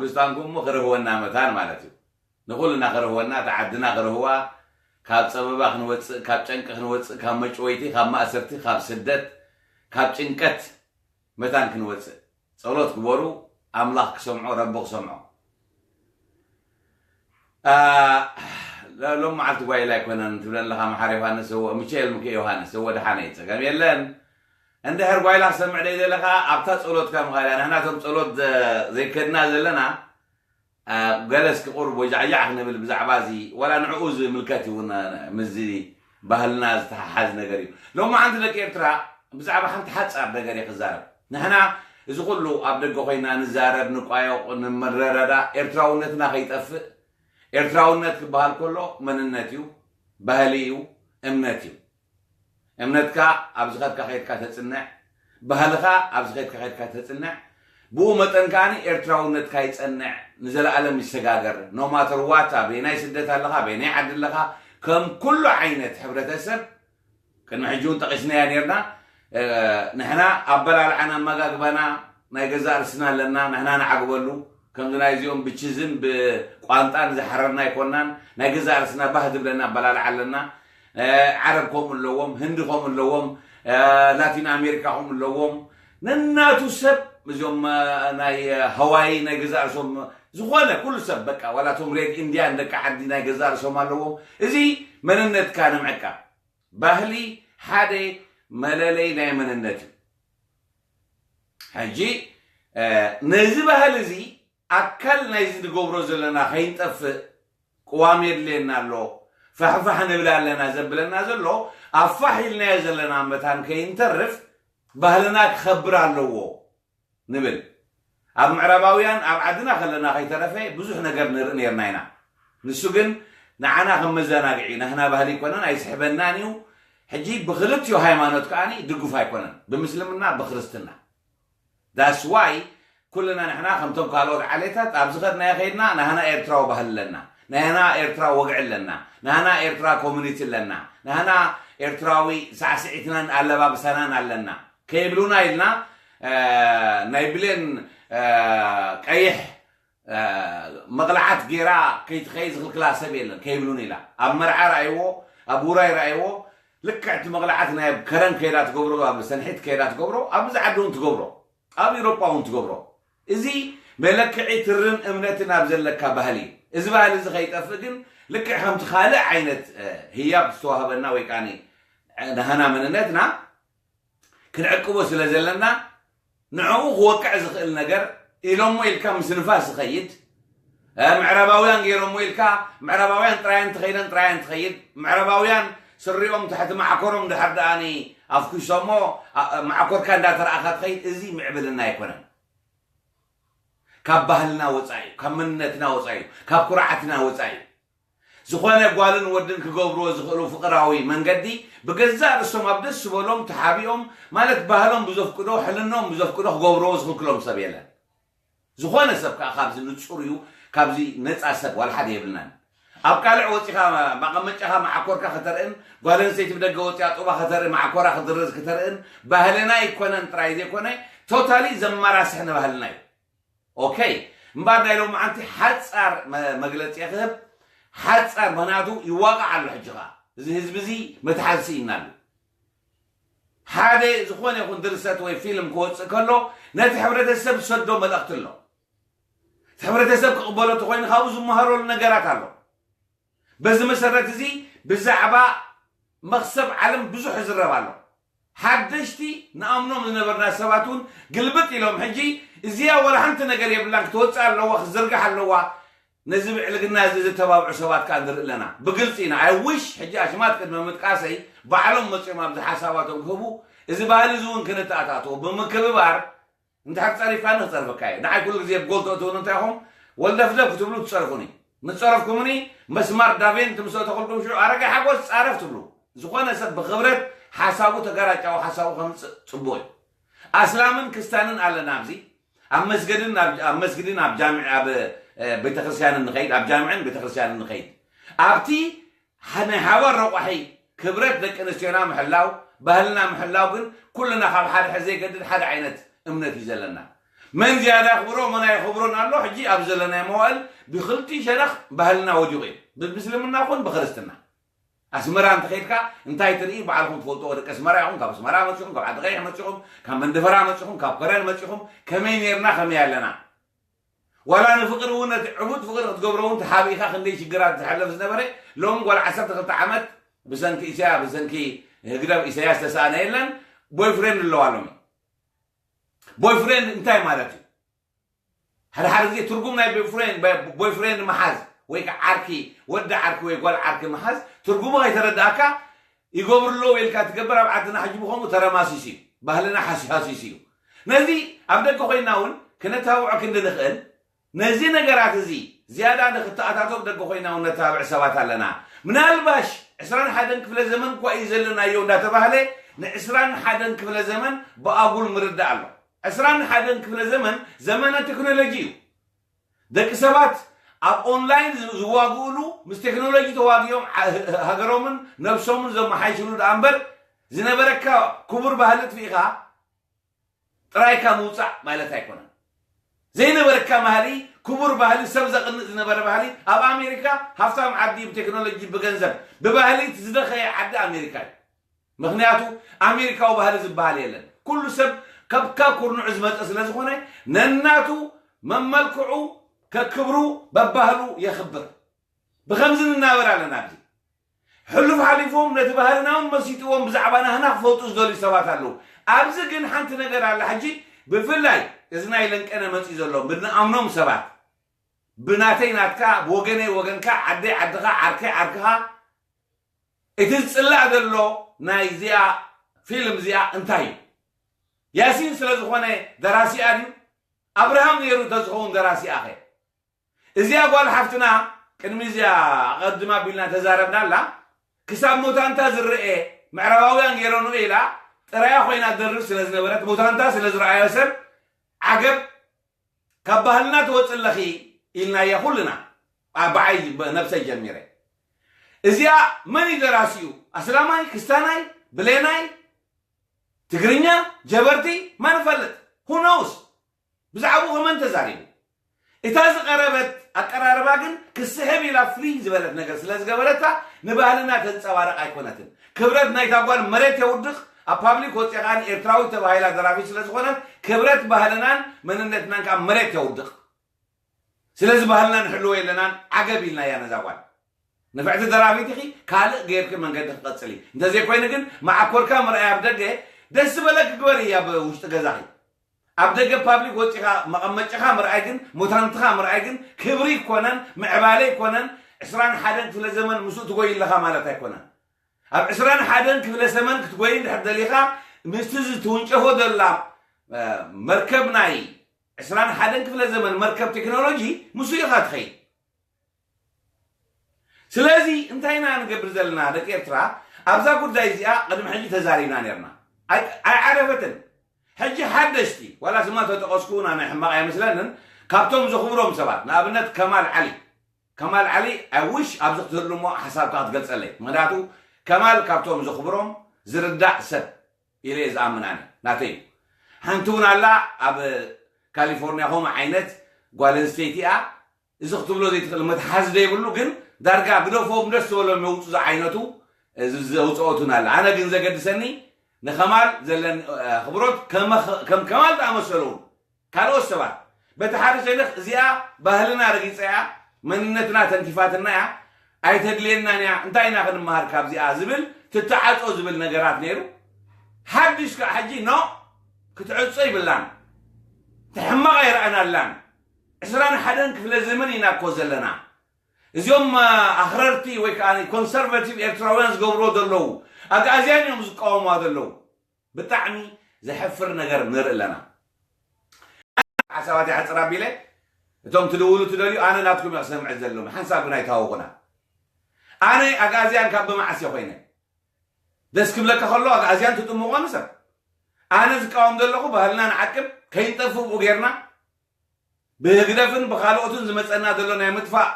ክስታንኩም ክርህወና መታን ማለት እዩ። ንኹልና ክርህወና፣ እታ ዓድና ክርህዋ፣ ካብ ጸበባ ክንወጽእ፣ ካብ ጨንቂ ክንወጽእ፣ ካብ መጭወይቲ፣ ካብ ማእሰርቲ፣ ካብ ስደት፣ ካብ ጭንቀት መታን ክንወጽእ ጸሎት ግበሩ። ኣምላኽ ክሰምዖ፣ ረቢ ክሰምዖ። አ፣ ሎ- ሎም መዓልቲ ጓይላ ኣይኮነን ትብለን ኣለኻ መሓር ዮሃንስ፣ እወ፣ ምቸ የልምከ ዮሃንስ፣ እወ፣ ደሓነ እዩ፣ ጸገም የለን። እንድሕር ጓይላ ክሰምዕ ደይ ዘለኻ ኣብታ ጸሎትካ ምኻድ እያ። ንሕና እቶም ጸሎት ዘ- ዘይከድና ዘለና፣ አ፣ ገለ እስኪ ቁሩብ ወይ ጃዕጃዕ ክንብል ብዛዕባ እዚ፣ ዋላ ንዕኡ ዝምልከት እዩ እውን፣ አ፣ ምስዚ ባህልና ዝተሓሓዝ ነገር እዩ። ሎማዓንቲ ደቂ ኤርትራ ብዛዕባ ሓንቲ ሓጻር ነገር እየ ክዛረብ። ንሕና እዚ ኩሉ ኣብ ደገ ኮይና ንዛረብ፣ ንቋየቕ፣ ንመረዳዳ፣ ኤርትራውነትና ከይጠፍእ። ኤርትራውነት ክበሃል ከሎ መንነት እዩ፣ ባህሊ እዩ፣ እምነት እዩ። እምነትካ ኣብዚ ኸድካ ኸድካ ተጽንዕ፣ ባህልኻ ኣብዚ ኸድካ ኸድካ ተጽንዕ። ብኡ መጠን ከኣ ኤርትራውነትካ ይጸንዕ፣ ንዘለኣለም ይሰጋገር። No matter what፣ ኣበየናይ ስደት ኣለኻ፣ ኣበየናይ ዓዲ ኣለኻ፣ ከም ኩሉ ዓይነት ሕብረተሰብ ቅድሚ ሕጂ እውን ጠቒስናያ ነርና። እ፣ ንሕና ኣበላልዓና ኣመጋግባና ናይ ገዛእ ርእስና ኣለና፣ ንሕና ንዓግበሉ። ከምዚ ናይ እዚኦም ብችዝን ብቋንጣን ዝሓረርና ኣይኮናን። ናይ ገዛእ ርእስና ባህ ዝብለና ኣበላልዓ ኣለና። እ፣ ዓረብ ከምኡ ኣለዎም፣ ህንዲ ከምኡ ኣለዎም፣ እ፣ ላቲን ኣሜሪካ ከምኡ ኣለዎም። ነናቱ ሰብ እዚኦም፣ እ፣ ናይ ሃዋይ ናይ ገዛእ ርእሶም ዝኾነ ኩሉ ሰብ በቃ ዋላ እቶም ሬድ ኢንድያን ደቂ ዓዲ ናይ ገዛእ ርእሶም ኣለዎም። እዚ መንነትካ ንምዕቃብ ባህሊ ሓደ መለለይ ናይ መንነት እዩ። ሕጂ እ፣ ነዚ ባህሊ እዚ ኣካል ናይዚ ንገብሮ ዘለና ከይንጠፍእ ቅዋም የድልየና ኣሎ፣ ፋሕፋሕ ንብል ኣለና ዘብለና ዘሎ ኣብ ፋሕ ኢልናዮ ዘለና መታን ከይንተርፍ ባህልና ክኸብር ኣለዎ። ንብል። ኣብ ምዕራባውያን ኣብ ዓድና ከለና ከይተረፈ ብዙሕ ነገር ንርኢ ነርና ኢና። ንሱ ግን ንዓና ከም መዘናግዒ ናህና ባህሊ ኣይኮነን፣ ኣይስሕበናን እዩ። ሕጂ ብክልቲኡ ሃይማኖት ከኣ ድጉፍ ኣይኮነን፣ ብምስልምና ብክርስትና። That's why ኩልና ንሕና ከምቶም ካልኦት ዓሌታት ኣብ ዝኸድናዮ ከይድና ናህና ኤርትራዊ ባህሊ ኣለና፣ ናህና ኤርትራዊ ወግዒ ኣለና፣ ናህና ኤርትራ ኮሚኒቲ ኣለና፣ ናህና ኤርትራዊ ሳዕስዒትናን ኣለባብሳናን ኣለና። ከይብሉና ኢልና እ፣ ናይ ብሌን እ፣ ቀይሕ እ፣ መቕላዓት ጌራ ከይትኸይ ዝኽልክላ ሰብ የለን ከይብሉን ኢላ ኣብ መርዓ ረኣይዎ፣ ኣብ ውራይ ረኣይዎ። ልክዕ እቲ መቕላዓት ናይ ኣብ ከረን ከይዳ ትገብሮ፣ ኣብ ሰንሒት ከይዳ ትገብሮ፣ ኣብዚ ዓዲ እውን ትገብሮ፣ ኣብ ኤውሮጳ እውን ትገብሮ። እዚ መለክዒ ትርን እምነትን ኣብ ዘለካ ባህሊ እዩ። እዚ ባህሊ እዚ ከይጠፍእ ግን ልክዕ ከምቲ ካልእ ዓይነት እ፣ ህያብ ዝተዋህበና ወይ ከዓኒ እ፣ ናህና መንነትና ክንዕቅቦ ስለ ዘለና ንዕኡ ክወቅዕ ዝኽእል ነገር ኢሎሞ ኢልካ ምስ ንፋስ ዝኸይድ እ፣ ምዕራባውያን ገይሮሞ ኢልካ ምዕራባውያን ጥራየን ትኸይደን ጥራየን ትኸይድ ምዕራባውያን ስሪኦም ትሕቲ ማዕኮሮም ድሕር ደኣኒ ኣፍኩሶሞ ኣ- ማዕኮርካ እንዳተረኣኻ ትኸይድ። እዚ ምዕብልና ኣይኮነን። ካብ ባህልና ወፃኢ እዩ፣ ካብ መንነትና ወፃኢ እዩ፣ ካብ ኩርዓትና ወፃኢ እዩ። ዝኾነ ጓልን ወድን ክገብርዎ ዝኽእሉ ፍቕራዊ መንገዲ ብገዛእ ርእሶም ኣብ ደስ ዝበሎም ተሓቢኦም ማለት ባህሎም ብዘፍቅዶ ሕልኖም ብዘፍቅዶ ክገብርዎ ዝኽልክሎም ሰብ የለን። ዝኾነ ሰብ ከዓ ካብዚ ንጹር እዩ። ካብዚ ነፃ ሰብ ዋላ ሓደ የብልናን። ኣብ ካልዕ ወፂኻ መቐመጫኻ መዓኮርካ ከተርእን ጓል ኣንስተይቲ ብደገ ወፂኣ ጡባ ከተርኢ መዓኮራ ክድርዝ ክተርእን ባህልና ኣይኮነን ጥራይ ዘይኮነ ቶታሊ ዘመራስሕ ንባህልና እዩ። ኦኬ እምበር ናይ ሎማዓንቲ ሓፃር መ- መግለፂ ክህብ ሓፃር ምክንያቱ ይዋቃዕ ኣሎ ሕጂ ከዓ እዚ ህዝቢ እዚ መትሓዚ ስኢና ኣሎ። ሓደ ዝኾነ ይኹን ድርሰት ወይ ፊልም ክወፅእ ከሎ ነቲ ሕብረተሰብ ዝሰዶ መልእኽቲ ኣሎ። እቲ ሕብረተሰብ ክቕበሎ እንተኮይኑ ካብኡ ዝመሃረሉ ነገራት ኣሎ። በዚ መሰረት እዚ ብዛዕባ መኽሰብ ዓለም ብዙሕ ይዝረብ ኣሎ። ሓደሽቲ ንኣምኖም ዝነበርና ሰባት እውን ግልብጥ ኢሎም ሕጂ እዚኣ ወላ ሓንቲ ነገር የብላን ክትወፅእ ኣለዋ ክትዝርጋሕ ኣለዋ ነዚ ብዕልግና እዚ ዝተባብዑ ሰባት ከዓ ንርኢ ኣለና። ብግልፂ ኢና ኣይ ዊሽ ሕጂ ኣሽማት ቅድሚ ምጥቃሰይ ባዕሎም መፅኦም ኣብዚ ሓሳባቶም ክህቡ እዚ ባህሊ እዚ እውን ክንተኣታትዎ ብምክብባር እንድሕር ፀሪፍካኒ ክፀርፈካ እየ። ንዓይ ኩሉ ግዜ ብጎል ተእትውኒ እንታይ ኢኹም ወልደፍደፍ ክትብሉ ትፀርፉኒ። ምስ ፀረፍኩምኒ መስማር ዳቬን ትምስኦ ተኽልኩም ሽዑ ኣረጋይ ሓጎስ ፃረፍ ትብሉ። ዝኾነ ሰብ ብኽብረት ሓሳቡ ተጋራጫዊ ሓሳቡ ከምፅእ ፅቡቅ እዩ። ኣስላምን ክስታንን ኣለና ኣብዚ ኣብ መስገድን ኣብ ኣብ መስግድን ኣብ ጃምዕ ኣብ እ፣ ቤተክርስትያንን ንኸይድ ኣብ ጃምዕን ቤተክርስትያንን ንኸይድ ኣብቲ ናይ ሓባር ረቋሒ ክብረት ደቂ ኣንስትዮና ምሕላው ባህልና ምሕላው ግን ኩልና ካብ ሓደ ሕዚ ዘይገድድ ሓደ ዓይነት እምነት እዩ ዘለና። መን ዝያዳ የኽብሮ መን ኣየኽብሮን ኣሎ። ሕጂ ኣብ ዘለናዮ መዋእል ብክልቲኡ ሸነኽ ባህልና ወዲቑ እዩ፣ ብምስልምና ኹን ብክርስትና። ኣስመራ እንተኸይድካ እንታይ ትርኢ ባዕልኹም ትፈልጥዎ። ደቂ ኣስመራ ኢኹም፣ ካብ ኣስመራ መፂኹም፣ ካብ ዓዲ ቀይሕ መፂኹም፣ ካብ መንደፈራ መፂኹም፣ ካብ ከረን መፂኹም፣ ከመይ ነርና ከመይ ኣለና። ዋላ ንፍቕሪ እውን ነቲ ዕቡድ ፍቕሪ ክትገብሮ እውን ተሓቢእካ ክንደይ ሽግራት ዝሓለፍ ዝነበረ። ሎም ጓል ዓሰርተ ክልተ ዓመት ብሰንኪ ኢሳያ ብሰንኪ ህግደፍ ኢሳያስ ተሰኣነ የለን። ቦይፍሬንድ ኣለዋ ሎሚ። ቦይፍሬንድ እንታይ ማለት እዩ? ሓደ ሓደ ግዜ ትርጉም ናይ ቦይፍሬንድ ቦይፍሬንድ መሓዝ ወይ ከዓ ዓርኪ፣ ወዲ ዓርኪ ወይ ጓል ዓርኪ መሓዝ ትርጉሙ ከይተረዳእካ ይገብሩ ኣለዉ ኢልካ ትገብር። ኣብ ዓድና ሕጂ ብኸምኡ ተረማሲሱ እዩ፣ ባህልና ሓሲሃሲሱ እዩ። ነዚ ኣብ ደገ ኮይና እውን ክነተባብዖ ክንዲ ንኽእል ነዚ ነገራት እዚ ዝያዳ ንክተኣታቶ ኣብ ደገ ኮይና እውን ነተባብዕ ሰባት ኣለና። ምናልባሽ ዕስራን ሓደን ክፍለ ዘመን እኳ እዩ ዘለናዮ እንዳተባህለ ንዕስራን ሓደን ክፍለ ዘመን ብኣጉል ምርዳእ ኣሎ። ዕስራን ሓደን ክፍለ ዘመን ዘመነ ቴክኖሎጂ እዩ። ደቂ ሰባት ኣብ ኦንላይን ዝዋግእሉ ምስ ቴክኖሎጂ ተዋጊኦም ሃገሮምን ነብሶምን ዘመሓይሽሉ ደኣ እምበር ዝነበረካ ክቡር ባህሊ ጥፊእኻ ጥራይካ ምውፃእ ማለት ኣይኮነን። ዘይነበረካ ባህሊ ክቡር ባህሊ ሰብ ዘቕንእ ዝነበረ ባህሊ ኣብ ኣሜሪካ ሃፍታም ዓዲ ብቴክኖሎጂ ብገንዘብ ብባህሊ ዝደኸየ ዓዲ ኣሜሪካ እዩ። ምኽንያቱ ኣሜሪካዊ ባህሊ ዝበሃል የለን። ኩሉ ሰብ ካብ ካብ ኩርንዑ ዝመፀ ስለ ዝኾነ ነናቱ መመልክዑ ከክብሩ በባህሉ የኽብር። ብኸምዚ ንናበር ኣለና ኣብዚ። ሕሉፍ ሓሊፎም ነቲ ባህልና እውን መሲጥዎም ብዛዕባ ናህና ክፈልጡ ዝደልዩ ሰባት ኣለዉ። ኣብዚ ግን ሓንቲ ነገር ኣላ። ሕጂ ብፍላይ እዚ ናይ ለንቀነ መፂኡ ዘሎ ብንኣምኖም ሰባት ብናተይ ናትካ ብወገነይ ወገንካ ዓደይ ዓድኻ ዓርከይ ዓርክኻ እቲ ዝፅላእ ዘሎ ናይ እዚኣ ፊልም እዚኣ እንታይ እዩ? ያሲን ስለ ዝኾነ ደራሲኣ ድዩ? ኣብርሃም ነይሩ እንተዝኸውን ደራሲኣ ኸ? እዚኣ ጓል ሓፍትና ቅድሚ እዚኣ ኣቐድም ኣቢልና ተዛረብናላ። ክሳብ ሞታንታ ዝረኤ ምዕራባውያን ገይረንኦ ኢላ ጥራያ ኮይና ትደርፍ ስለ ዝነበረት ሞታንታ ስለ ዝረኣዮ ሰብ ዓገብ ካብ ባህልና ትወፅእ ኣለኺ ኢልናያ ኩልና። ኣ- ብዓይ ብ- ነብሰይ ጀሚረ። እዚኣ መን እዩ ደራሲኡ? ኣስላማይ፣ ክስታናይ፣ ብሌናይ፣ ትግርኛ፣ ጀበርቲ፣ ማን ይፈልጥ? ሁኖውስ ብዛዕባኡ ከመን ተዛሪቡ? እታ ዝቐረበት ኣቀራርባ ግን ክስሕብ ኢላ ፍልይ ዝበለት ነገር ስለ ዝገበረታ ንባህልና ተንጸባርቕ ኣይኮነትን። ክብረት ናይታ ጓል መሬት የውድቕ። ኣብ ፓብሊክ ወፂኣ ከኣ ኤርትራዊት ተባሂላ ደራፊት ስለ ዝኾነት ክብረት ባህልናን መንነትናን ከኣ መሬት የውድቕ። ስለዚ ባህልና ንሕልዎ የለናን። ዓገብ ኢልናያ ነዛ ጓል። ንፍዕቲ ደራፊት ኢኺ፣ ካልእ ገይርኪ መንገዲ ክቐጽል እዩ። እንተዘይኮይኑ ግን መዓኮርካ ምርኣይ ኣብ ደገ ደስ ዝበለኪ ግበሪ ኣብ ውሽጢ ገዛኺ። ኣብ ደገ ፓብሊክ ወጺኻ መቐመጭኻ ምርኣይ ግን፣ ሞታንትኻ ምርኣይ ግን ክብሪ ይኮነን፣ ምዕባለ ይኮነን። ዕስራን ሓደን ክፍለ ዘመን ምስኡ ትጎይ ኣለኻ ማለት ኣይኮነን። ኣብ ዕስራን ሓደን ክፍለ ዘመን ክትጎይ እንድሕር ደሊኻ ምስቲ ዝትውንጨፎ ዘላ መርከብ ናይ ዕስራን ሓደን ክፍለ ዘመን መርከብ ቴክኖሎጂ ምስኡ ኢኻ ትኸይድ። ስለዚ እንታይ ኢና ንገብር ዘለና ደቂ ኤርትራ? ኣብዛ ጉዳይ እዚኣ ቅድሚ ሕጂ ተዛሪብና ነርና። ኣይዓረፈትን። ሕጂ ሓደሽቲ ዋላ ስማ ተጠቐስኩ ኣነ ሕማቕ ኣይመስለንን። ካብቶም ዘኽብሮም ሰባት ንኣብነት ከማል ዓሊ ከማል ዓሊ ኣይ ዊሽ ኣብዚ ክትህሉ እሞ ሓሳብካ ክትገልጸለይ። ምክንያቱ ከማል ካብቶም ዘኽብሮም ዝርዳእ ሰብ ኢለ እየ ዝኣምን ኣነ ናተይ እዩ። ሓንቲ እውን ኣላ ኣብ ካሊፎርኒያ ከምኡ ዓይነት ጓል ኣንስተይቲ እያ። እዚ ክትብሎ ዘይትኽእል መትሓዚ ዘይብሉ ግን ዳርጋ ግደፎም ደስ ዝበሎም የውፁ ዝዓይነቱ ዘውፅኦቱን ኣለ። ኣነ ግን ዘገድሰኒ ንኸማል ዘለን ኣኽብሮት ከም ከማል ዝኣመሰሉ እውን ካልኦት ሰባት በቲ ሓደ ሸነኽ እዚኣ ባህልና ረጊፀ እያ መንነትና ተንኪፋትና እያ ኣይተድልየናን እያ እንታይ ኢና ክንመሃር ካብዚኣ ዝብል ትተዓፆ ዝብል ነገራት ነይሩ። ሓድሽ ከዓ ሕጂ ኖ ክትዕፆ ይብላን ትሕማቕ ኣይረኣናላን። ዕስራን ሓደን ክፍለ ዘመን ኢና እኮ ዘለና። እዚኦም ኣኽረርቲ ወይ ከዓ ኮንሰርቫቲቭ ኤርትራውያን ዝገብርዎ ዘለዉ ኣግኣዝያን እዮም ዝቃወሙዋ ዘለዉ። ብጣዕሚ ዘሕፍር ነገር ንርኢ ኣለና። ሓሳባት ይሓፅር ኣቢለ እቶም ትድውሉ ትደልዩ ኣነ ናትኩም እየ ክሰምዕ ዘለኹ ሓንሳብ ግን ኣይተሃወኹና። ኣነ ኣግኣዝያን ካብ ብመዓስ እየ ኮይነ ደስ ክብለካ ከሎ ኣግኣዝያን ትጥምቖ ንሰብ ኣነ ዝቃወም ዘለኹ ባህልና ንዓቅብ ከይንጠፍእ ብኡ ጌርና ብህግደፍን ብኻልኦትን ዝመፀና ዘሎ ናይ ምጥፋእ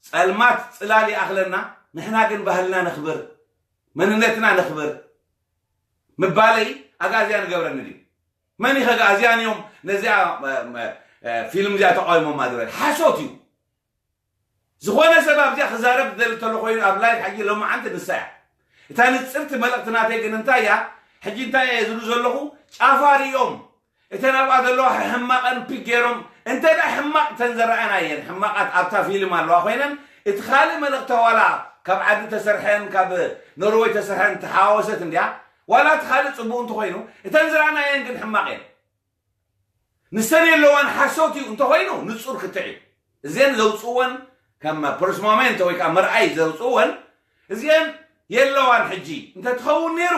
ፀልማት ፅላል ይኣኽለና። ንሕና ግን ባህልና ነኽብር፣ መንነትና ነኽብር ምባለይ ኣግኣዝያን ይገብረኒ ድዩ? መን ይኸጋ እዚኣን እዮም ነዚኣ ፊልም እዚኣ ተቃዊሞማ ዝበል ሓሶት እዩ። ዝኾነ ሰብ ኣብዚኣ ክዛረብ ዝደሊ ተሎ ኮይኑ ኣብ ላይፍ ሕጂ ሎማዓንቲ ንሳ እያ። እታ ንፅርቲ መልእኽቲ ናተይ ግን እንታይ እያ? ሕጂ እንታይ እየ ዝብሉ ዘለኹ? ጫፋ ሪኦም እተን ኣብኣ ዘለዋ ሕማቐን ፒክ ገይሮም እንተ ደኣ ሕማቕ እተን ዘረኣና እየን ሕማቓት ኣብታ ፊልም ኣለዋ ኮይነን እቲ ካልእ መልእኽቲ ዋላ ካብ ዓዲ ተሰርሐን ካብ ኖርወይ ተሰርሐን ተሓዋወሰት እንድያ ዋላ እቲ ካልእ ፅቡቕ እንተኮይኑ እተን ዝረኣና እየን ግን ሕማቕ እየን። ንሰን የለዋን ሓሶት እዩ እንተኮይኑ ንፁር ክትዕ እዩ። እዚአን ዘውፅእወን ከም ፕሮስማሜንቶ ወይ ከዓ መርኣይ ዘውፅእወን እዚአን የለዋን ሕጂ እንተትኸውን ነይሩ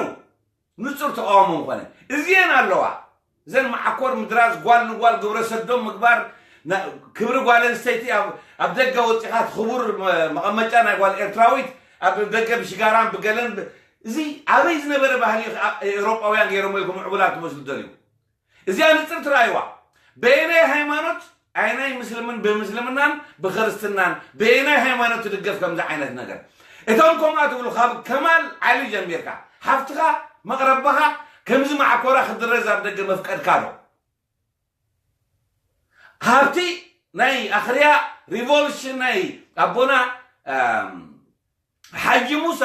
ንፁር ተቃውሞ ምኾነ። እዚአን ኣለዋ እዘን መዓኮር ምድራዝ ጓል ንጓል ግብረ ሰዶም ምግባር ክብሪ ጓል ኣንስተይቲ ኣብ ደገ ወፂኻት ክቡር መቐመጫ ናይ ጓል ኤርትራዊት ኣብ ደገ ብሽጋራን ብገለን እዚ ኣበይ ዝነበረ ባህሊ ኤውሮጳውያን ገይሮም ኢልኩም ዕቡላት ትመስሉ ደልዩ እዚኣ ንፅር ትረኣይዋ በየናይ ሃይማኖት ኣይናይ ምስልምን ብምስልምናን ብክርስትናን በየናይ ሃይማኖት ትድገፍ ከምዚ ዓይነት ነገር እቶም ከምኣ ትብሉ ካብ ከማል ዓሊ ጀሚርካ ሓፍትኻ መቕረባኻ ከምዚ ማዕኮራ ክድረዝ ኣብ ደገ መፍቀድካ ዶ ሃብቲ ናይ ኣኽርያ ሪቮሉሽን ናይ ኣቦና ሓጂ ሙሳ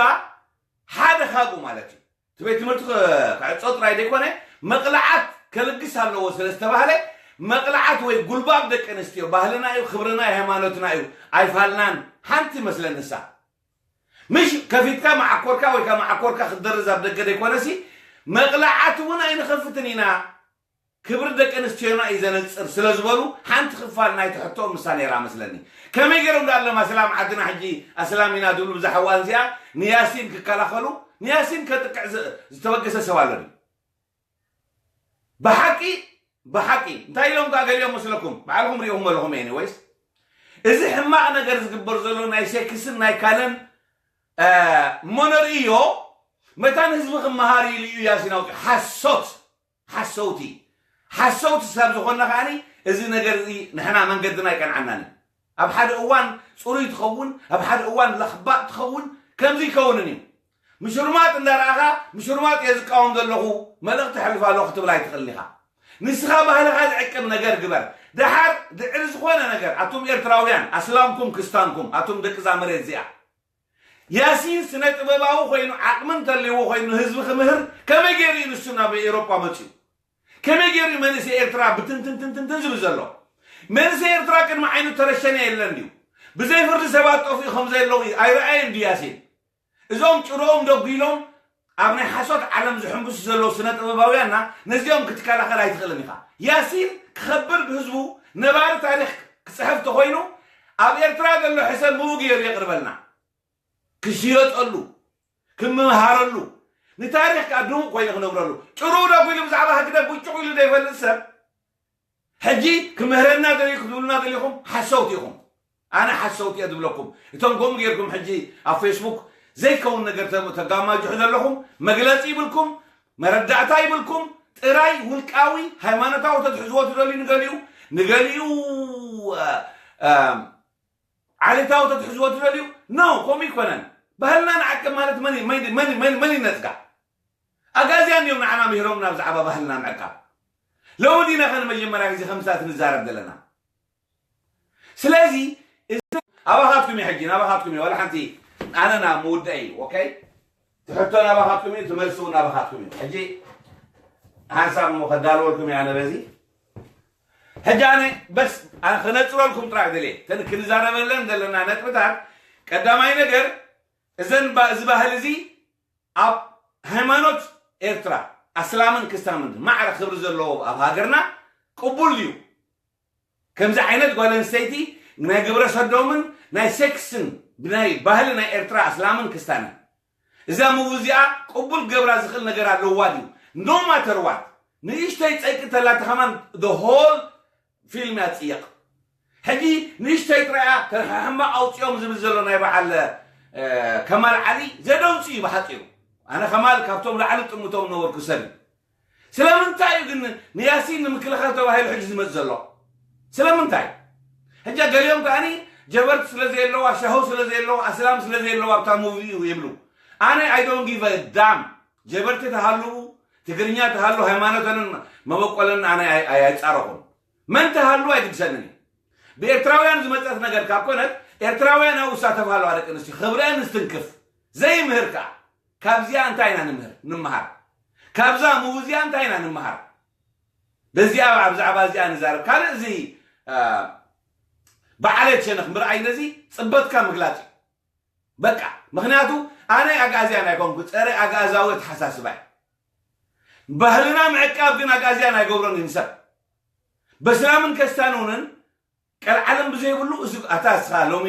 ሓደ ካብኡ ማለት እዩ እቲ ቤት ትምህርቲ ክዕጾ ጥራይ ዘይኮነ መቕላዓት ከልግስ ኣለዎ ስለ ዝተባህለ መቕላዓት ወይ ጉልባብ ደቂ ኣንስትዮ ባህልና እዩ ክብርና እዩ ሃይማኖትና እዩ ኣይፋልናን ሓንቲ መስለን ንሳ ምሽ ከፊትካ መዓኮርካ ወይ ከዓ መዓኮርካ ክትደርዝ ኣብ ደገ ዘይኮነሲ መቕላዓት እውን ኣይንኸፍትን ኢና ክብሪ ደቂ ኣንስትዮና እዩ ዘነፅር ስለ ዝበሉ ሓንቲ ክፋል ናይቲ ሕቶ ምሳ ነይራ መስለኒ ከመይ ገይሮም ዳኣ ኣለማ ሰላም ዓድና ሕጂ ኣስላም ኢና ዝብሉ ብዛሕዋን እዚኣ ንያሲን ክከላኸሉ ንያሲን ከጥቅዕ ዝተበገሰ ሰብ ኣሎ ብሓቂ ብሓቂ እንታይ ኢሎም ካ ገሊኦም መስለኩም ባዕልኩም ሪእኹም ኣለኹም ኤኒወይስ እዚ ሕማቕ ነገር ዝግበር ዘሎ ናይ ሴክስን ናይ ካልን እሞ ንርእዮ መታን ህዝቢ ክመሃር ኢሉ እዩ ያሲን ኣውፂኡ ሓሶት ሓሰውቲ ሓሰውቲ ሰብ ዝኾንና ከዓኒ እዚ ነገር እዚ ንሕና መንገድና ኣይቀንዓናን እዩ ኣብ ሓደ እዋን ፅሩይ ትኸውን ኣብ ሓደ እዋን ለኽባጥ ትኸውን ከምዚ ይከውንን እዩ ምሽርማጥ እንዳረኣኻ ምሽርማጥ እየ ዝቃወም ዘለኹ መልእኽቲ ሕልፍ ኣለኹ ክትብል ኣይትኽእልን ኢኻ ንስኻ ባህልኻ ዝዕቅብ ነገር ግበር ደሓር ድዕሪ ዝኾነ ነገር ኣቱም ኤርትራውያን ኣስላምኩም ክስታንኩም ኣቱም ደቂ ዛ መሬት እዚኣ ያሲን ስነ ጥበባዊ ኮይኑ ዓቕሚ እንተልይዎ ኮይኑ ንህዝቢ ክምህር ከመይ ገይሩ እዩ ንሱ ናብ ኤሮጳ መፅዩ? ከመይ ገይሩ እዩ መንእሰይ ኤርትራ ብትንትንትንትንትን ዝብል ዘሎ? መንእሰይ ኤርትራ ቅድሚ ዓይኑ ተረሸነ የለን ድዩ? ብዘይ ፍርዲ ሰባት ጠፍኡ ከም ዘለዉ ኣይረኣየን ድዩ ያሲን? እዞም ጭርኦም ደጒሎም ኣብ ናይ ሓሶት ዓለም ዝሕንብሱ ዘለዉ ስነ ጥበባውያንና ነዚኦም ክትከላኸል ኣይትኽእልን ኢኻ። ያሲን ክኸብር ብህዝቡ ነባሪ ታሪኽ ክፅሕፍ ተኾይኑ ኣብ ኤርትራ ዘሎ ሕሰም ብኡ ገይሩ የቕርበልና። ክሽየጠሉ፣ ክመሃረሉ፣ ንታሪኽ ከዓ ድሙቕ ኮይኑ ክነብረሉ። ጭርኡ ደጒሉ ብዛዕባ ህግደፍ ብጭቕ ኢሉ ዘይፈልጥ ሰብ ሕጂ ክምህረና ደልዩ ክትብሉና ደሊኹም ሓሰውቲ ኢኹም። ኣነ ሓሰውቲ እየ ዝብለኩም። እቶም ከምኡ ጌርኩም ሕጂ ኣብ ፌስቡክ ዘይከውን ነገር ተጋማጅሑ ዘለኹም መግለፂ ይብልኩም፣ መረዳእታ ይብልኩም፣ ጥራይ ውልቃዊ ሃይማኖታዊ ተትሕዝዎ ትደልዩ ንገሊኡ ንገሊኡ ዓሌታዊ ተትሕዝዎ ትደልዩ? ኖ፣ ከምኡ ይኮነን። ባህልና ንዓቅብ ማለት መን ይነፅጋ? ኣጋዝያን እዮም ንዓና ምሂሮምና ብዛዕባ ባህልና ምዕቃብ። ሎሚ ዲና ከ ንመጀመርያ ግዜ ከምስታት ንዛረብ ዘለና? ስለዚ ኣባኻትኩም እዩ ሕጂ ናባኻትኩም እዩ ዋላ ሓንቲ ኣነ ናብ ምውዳእ እዩ ኦኬ ትሕቶ ናባኻትኩም እዩ ትመልስው ናባኻትኩም እዩ ሕጂ ሓንሳብ እሞ ከዳልወልኩም እየ ኣነ በዚ ሕጂ ኣነ በስ ክነፅረልኩም ጥራሕ ደልየ ተን ክንዛረበለን ዘለና ነጥብታት ቀዳማይ ነገር እዘን እዚ ባህል እዚ ኣብ ሃይማኖት ኤርትራ ኣስላምን ክስታንን ማዕረ ክብሪ ዘለዎ ኣብ ሃገርና ቅቡል ድዩ? ከምዚ ዓይነት ጓል ኣንስተይቲ ናይ ግብረ ሰዶምን ናይ ሴክስን ብናይ ባህሊ ናይ ኤርትራ ኣስላምን ክስታንን እዛ ሙቪ እዚኣ ቅቡል ገብራ ዝኽእል ነገር ኣለዋ ድዩ? No matter what ንእሽተይ ጸይቂ ተላተ ከማን the whole ፊልም እያ ትጽየቕ። ሕጂ ንእሽተይ ጥራይ እያ ሕማቕ ኣውጺኦም ዝብል ዘሎ ናይ በዓል ከማል ዓሊ ዘደንጹ እዩ ብሓጺሩ። ኣነ ከማል ካብቶም ላዕሊ ጥምቶም ነበርኩ ሰብ እዩ። ስለምንታይ እዩ ግን ንያሲን ንምክልኻል ተባሂሉ ሕጂ ዝመጽእ ዘሎ? ስለምንታይ? ሕጂ ገሊኦም ከዓኒ ጀበርቲ ስለ ዘየለዋ ሻሁ ስለ ዘየለዋ ኣስላም ስለ ዘየለዋ ኣብታ ሙቪ እዩ ይብሉ። ኣነ I don't give a damn ጀበርቲ ተሃልዉ ትግርኛ ተሃሉ ሃይማኖተንን መበቆለንን ኣነ ኣይ- ኣይ- ኣይጻረኹም። መን ተሃሉ ኣይግድሰንን እዩ። ብኤርትራውያን ዝመጸት ነገር ካብ ኮነት ኤርትራውያን ኣብኡ ዝሳተፋ ኣለዋ ደቂ ኣንስትዮ ክብረአን ዝትንክፍ ዘይምህር ከኣ ካብዚኣ እንታይ ኢና ንምህር ንምሃር? ካብዛ ምውዚኣ እንታይ ኢና ንምሃር? በዚኣ ብዛዕባ እዚኣ ንዛረብ። ካልእ እዚ በዓለት ሸነኽ ምርኣይ ነዚ ጽበትካ ምግላጽ እዩ። በቃ ምክንያቱ ኣነ ኣግኣዝያን ኣይኮንኩ ጸረ ኣግኣዛዊ ኣተሓሳስባ እዩ። ባህልና ምዕቃብ ግን ኣግኣዝያን ኣይገብሮን እዩ ንሰብ። በስላምን ከስታንውንን ቀልዓለም ብዘይብሉ እዚ ኣታ እስኻ ሎሚ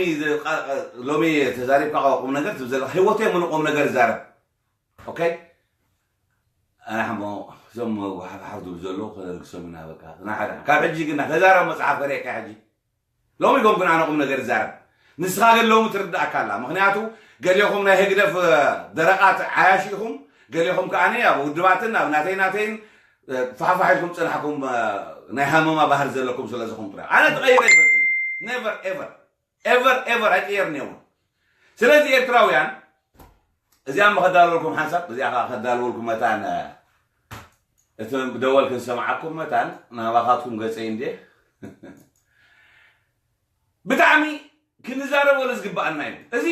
ሎሚ ተዛሪብካ ቁም ነገር ትብል ዘለካ ህይወተይ ምኑ ቁም ነገር ይዛረብ። ኦኬ ኣነ ሓሞ እዞም ሓፍሓፍ ዝብሉ ዘለዉ ከነልግሶም ኢና በቃ ናሓዳ ካብ ሕጂ ግን ተዛረብ መፅሓፍ ከርእየካ ሕጂ ሎሚ ኮንኩን ኣነ ቁም ነገር ይዛረብ ንስኻ ግን ሎሚ ትርዳእካ ኣላ ምክንያቱ ገሌኹም ናይ ህግደፍ ደረቓት ዓያሽ ኢኹም ገሌኹም ከዓኒ ኣብ ውድባትን ኣብ ናተይ ናተይን ፋሕፋሕ ኢልኩም ፅናሕኩም ናይ ሃመማ ባህር ዘለኩም ስለ ዝኾንኩ ኣነ ተቐይረ ይፈልጥ never ever ever ever ኣይቅየርን እየ እውን ስለዚ ኤርትራውያን እዚኣ ከዳልወልኩም ሓንሳብ እዚኣ ከዓ ከዳልወልኩም መታን እቲ ደወል ክንሰምዓኩም መታን ናባኻትኩም ገፀይ እንዴ ብጣዕሚ ክንዛረበሉ ዝግበኣና እዩ እዚ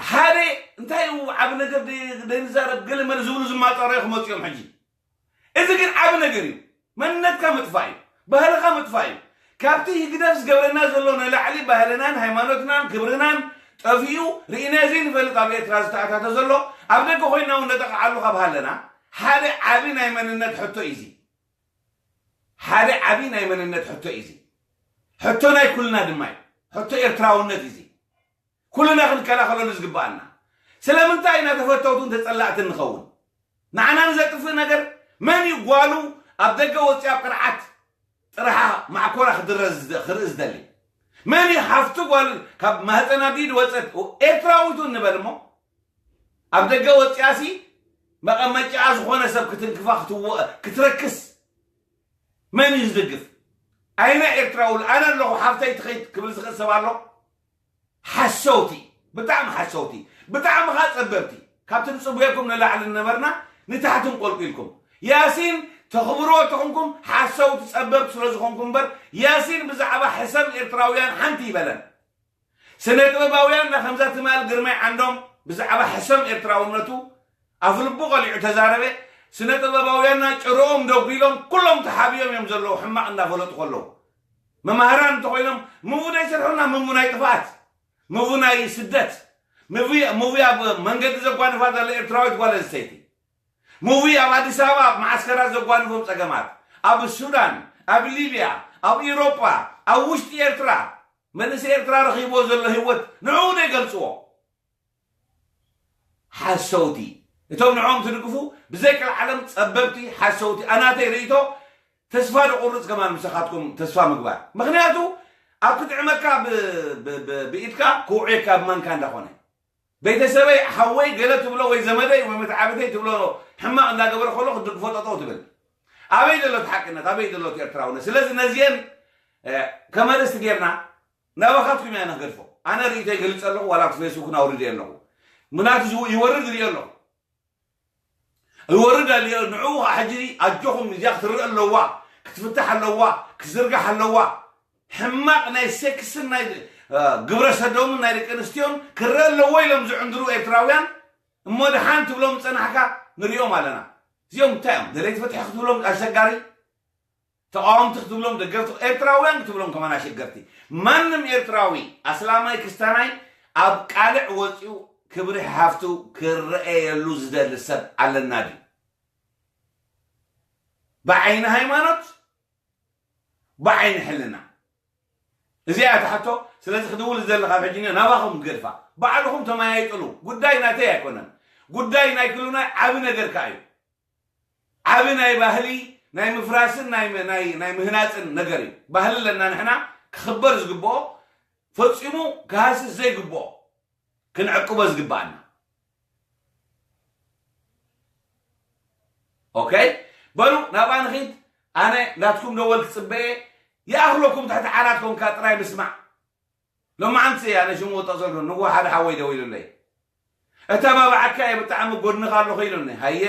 ሓደ እንታይ ዓብ ነገር ደይንዛረብ ገለ መለ ዝብሉ ዝማጠረዮ ክመፅኦም ሕጂ እዚ ግን ዓብ ነገር እዩ መንነትካ ምጥፋእ እዩ ባህልኻ ምጥፋእ እዩ ካብቲ ህግደፍ ዝገብረና ዘሎ ንላዕሊ ባህልናን ሃይማኖትናን ክብርናን ጠፊኡ ርኢናዮ ዘይንፈልጥ ኣብ ኤርትራ ዝተኣታተ ዘሎ ኣብ ደገ ኮይና እውን ነጠቕዓሉ ካብ ሃለና ሓደ ዓቢ ናይ መንነት ሕቶ እዩ እዚ ሓደ ዓቢ ናይ መንነት ሕቶ እዩ እዚ ሕቶ ናይ ኩልና ድማ እዩ ሕቶ ኤርትራውነት እዩ እዚ ኩልና ክንከላኸለሉ ዝግበኣና ስለምንታይ ኢና ተፈተውትን ተጸላእትን ንኸውን ንዓና ንዘጥፍእ ነገር መን እዩ ጓሉ ኣብ ደገ ወፂኣ ቅርዓት ጥርሓ ማዕኮራ ክድረ ክርኢ ዝደሊ መን እዩ ሓፍቱ ጓል ካብ ማህፀን ኣዲድ ወፀት ኤርትራዊቱ እንበል እሞ ኣብ ደገ ወፂኣሲ መቐመጫኣ ዝኾነ ሰብ ክትንክፋ ክትወ ክትረክስ መን እዩ ዝድግፍ ኣይና ኤርትራዊ ኣነ ኣለኹ ሓፍተይ ትኸይድ ክብል ዝኽእል ሰብ ኣሎ ሓሰውቲ ብጣዕሚ ሓሰውቲ ብጣዕሚ ኻ ጸበብቲ ካብቲ ንጽቡየኩም ንላዕሊ ነበርና ንታሕትን ቆልቂልኩም ያሲን ተኽብርዎ ተኹንኩም ሓሰውቲ ጸበብቲ ስለ ዝኾንኩም እምበር ያሲን ብዛዕባ ሕሰም ኤርትራውያን ሓንቲ ይበለን ስነ ጥበባውያን ና ከምዛ ትማል ግርማይ ዓንዶም ብዛዕባ ሕሰም ኤርትራውነቱ ኣፍልቡ ቀሊዑ ተዛረበ ስነ ጥበባውያንና ጭርኦም ደጒሎም ኩሎም ተሓቢኦም እዮም ዘለዉ ሕማቕ እንዳፈለጡ ከለዉ መማህራን እንተኮይኖም ምቡ ናይ ስርሑና ምቡ ናይ ጥፍኣት ምቡ ናይ ስደት ምቡ ኣብ መንገዲ ዘጓንፋ ዘለ ኤርትራዊት ጓል ኣንስተይቲ ምቡ ኣብ ኣዲስ ኣበባ ኣብ መዓስከራት ዘጓንፎም ጸገማት ኣብ ሱዳን ኣብ ሊብያ ኣብ ኢሮጳ ኣብ ውሽጢ ኤርትራ መንእሰይ ኤርትራ ረኺብዎ ዘሎ ህይወት ንዕኡ ዶ ይገልጽዎ ሓሰውቲ እቶም ንዕኦም ትድግፉ ብዘይ ቀልዓለም ጸበብቲ ሓሰውቲ ኣናተይ ርእይቶ ተስፋ ደቁርጽ ከማን ምሳኻትኩም ተስፋ ምግባር ምክንያቱ ኣብ ክጥዕመካ ብኢድካ ክውዕየካ ብማንካ እንዳኾነ ቤተሰበይ ሓወይ ገለ ትብሎ ወይ ዘመደይ ወይ መትዓብተይ ትብሎ ሕማቕ እንዳገበረ ከሎ ክትድግፎ ጠጠው ትብል ኣበይ ዘሎ ሓቅነት ኣበይ ዘሎ ኤርትራውነት ስለዚ ነዚአን ከመርስቲ ጌርና ናባኻትኩም ኢና ንገድፎ ኣነ ርእይቶ ይገልፅ ኣለኹ ዋላ ኣብቲ ፌስቡክ ናውርድ ኣለኹ ምናቱ ይወርድ ርኢ ኣለኹ ይወርድ ኣሎ ንዕኡ ከዓ ሕጂ ኣጆኹም እዚኣ ክትርኢ ኣለዋ ክትፍታሕ ኣለዋ ክትዝርጋሕ ኣለዋ ሕማቕ ናይ ሴክስን ናይ ግብረ ሰዶምን ናይ ደቂ ኣንስትዮን ክረአ ኣለዎ ኢሎም ዝዕንድሩ ኤርትራውያን እሞ ድሓን ትብሎም ዝፀናሕካ ንሪኦም ኣለና እዚኦም እንታይ እዮም ደለይቲ ፍትሒ ክትብሎም ኣሸጋሪ ተቃወምቲ ክትብሎም ደገፍቲ ኤርትራውያን ክትብሎም ከማን ኣሸገርቲ ማንም ኤርትራዊ ኣስላማይ ክስታናይ ኣብ ቃልዕ ወፂኡ ክብሪ ሃፍቱ ክረአየሉ ዝደሊ ሰብ ኣለና ድዩ ብዓይኒ ሃይማኖት ብዓይኒ ሕልና እዚኣ እያ ትሓቶ ስለዚ ክድውል ዘለካ ኣብ ሕጂ ናባኹም ትገድፋ ባዕልኹም ተመያይጥሉ ጉዳይ ናተይ ኣይኮነን ጉዳይ ናይ ክሉና ዓቢ ነገር ከኣ እዩ ዓቢ ናይ ባህሊ ናይ ምፍራስን ናይ ምህናፅን ነገር እዩ ባህሊ ኣለና ንሕና ክኽበር ዝግብኦ ፈፂሙ ክሃስስ ዘይግብኦ ክንዕቅቦ ዝግብኣና ኦኬ በሉ ናብኣ ንኺድ ኣነ ናትኩም ደወል ክፅበየ ይኣኽለኩም ትሕቲ ዓራት ኮንካ ጥራይ ምስማዕ ሎማዓንቲ ኣነ ሽሙ ወጣ ዘሎ ንዎ ሓደ ሓወይ ደው ኢሉለይ እተባብዓካ እየ ብጣዕሚ ጎድንኻ ኣለኹ ኢሉኒ ሃየ